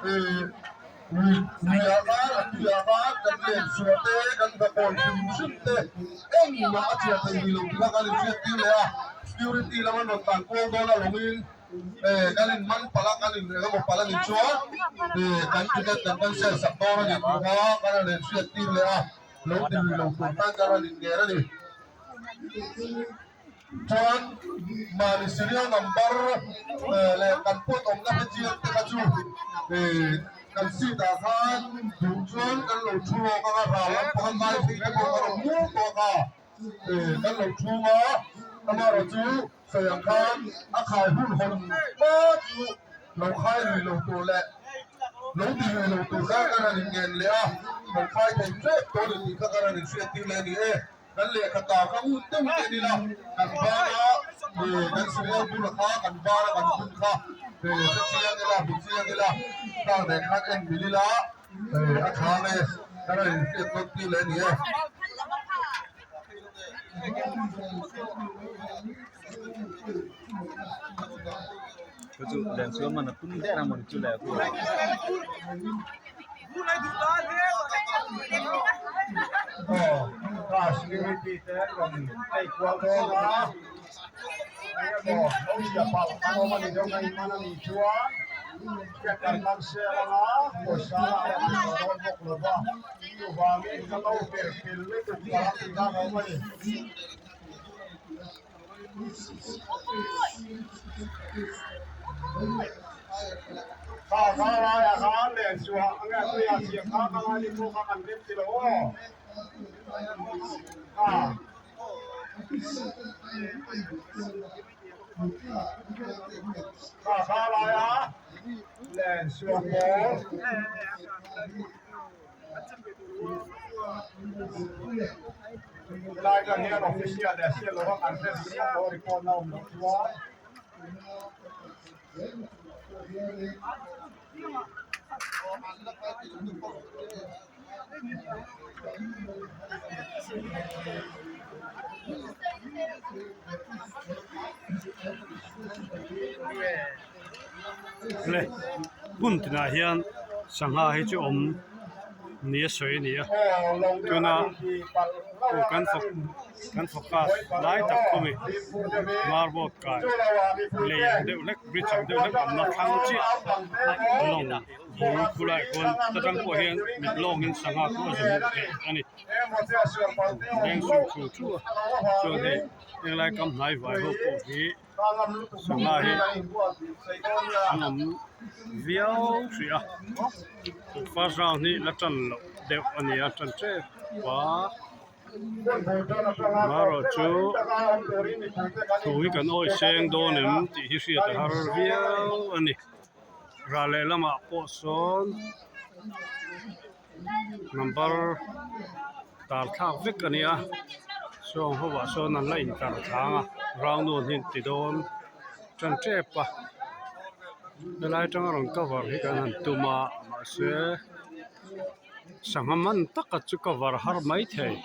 Lui luiah khan a tuiah khan kan len chhuah te kan hnakawn hrim hrim te engmah a chhiar thei rih lo tih kha kan inhriat tir leh a, security lam an rawn tlan kual dawn a lawngin kan in man palh a kan in eng emaw palh a nih chuan kan ticket kan cancel sak dawn a ni tih kha kan rawn inhriat tir leh a, lo ti lui lo tur khan kan rawn inngen a ni. Chuan mahni serial number leh kan pawt awmna hre chiang te kha chu kan seat ah khan duh chuan kan lo thu lawk ang a, ral lampang a kai phei te pawh kan awm nual tawh a kha kan lo thu a, amaherawh chu sawi ang khan a khai hun hawn hma chu lo khai lui lo tur leh lo ti lui lo tur kha kan han inngen leh a, kan khai thei ṭep tawh a ni tih kha kan han inhriat tir leh a ni e. Kan lehkha ta kha ngun deuh te ni la, kan bana kan serial bula kha kan bana kan bun kha hre chiang ila, hmu chiang ila, car nen khan en mil ila a tha ang e, kan rawn inhriat tawn tir leh a ni e. Aw ka security te rawn play kual dawn a eng emaw lo chhia palh an awm a ni deuh na in man a nih chuan ticket kan cancel anga pawisa lah a rawn tih tawh dawn bawk lo va chuvangin ka lo per fel lutuk palh a tih khan a awm a ni. Kha kha laiah khan len chhuah a nge tuiah chiah kha ka ngai ni pawh kha kan rem ti lo aw kha. Kha kha laia len chhuah pawl. Helai ka hian official leh hriat lova kan hre chiah lo report na awm loh chuan Le hmun tinah hian sangha hi chu awm ni a sawi a ni a tuna kan kan focus lai tak khawmi marboard kai lei ang deuh hlek bridge ang deuh hlek awmna thlang chiah lawng bul khulaiah khuan ta tang pawh hian mit lawngin sangha chu a zu hmuh theih a ni leng suh thu thu a chuan hei henglai kam hnai vai ho pawh hi. Sangha hi an awm viau hrih a first round hi la tan loh deuh a ni a tan tep a marawh chu thu hi kan awih seng dawn em tih hi hriat a har viau a ni ral lehlamah pawh sawn number tar thlak vek a nia sawng ho ah sawn an la intar thlang a round one hi an ti dawn tan tep a helai atanga rawn cover hi kan han tum a mahse sangha man taka chu cover har maithei.